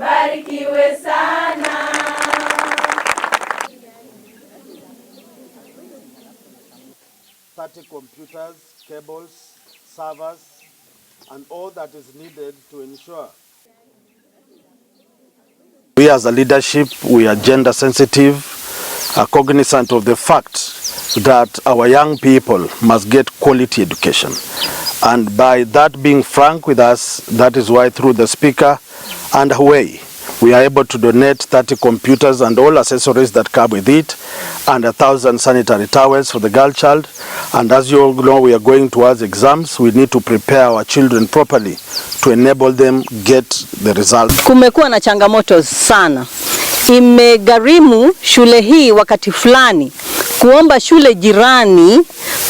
Ubarikiwe sana. 30 computers, cables, servers, and all that is needed to ensure. We as a leadership, we are gender sensitive, are cognizant of the fact that our young people must get quality education. And by that being frank with us, that is why through the speaker and Huawei, we are able to donate 30 computers and all accessories that come with it, and 1,000 sanitary towels for the girl child. And as you all know, we are going towards exams. We need to prepare our children properly to enable them get the result. Kumekuwa na changamoto sana, imegharimu shule hii wakati fulani kuomba shule jirani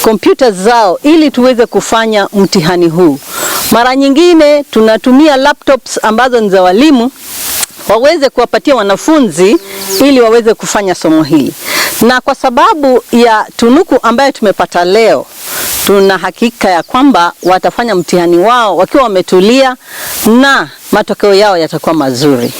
kompyuta zao ili tuweze kufanya mtihani huu. Mara nyingine tunatumia laptops ambazo ni za walimu waweze kuwapatia wanafunzi ili waweze kufanya somo hili, na kwa sababu ya tunuku ambayo tumepata leo, tuna hakika ya kwamba watafanya mtihani wao wakiwa wametulia na matokeo yao yatakuwa mazuri.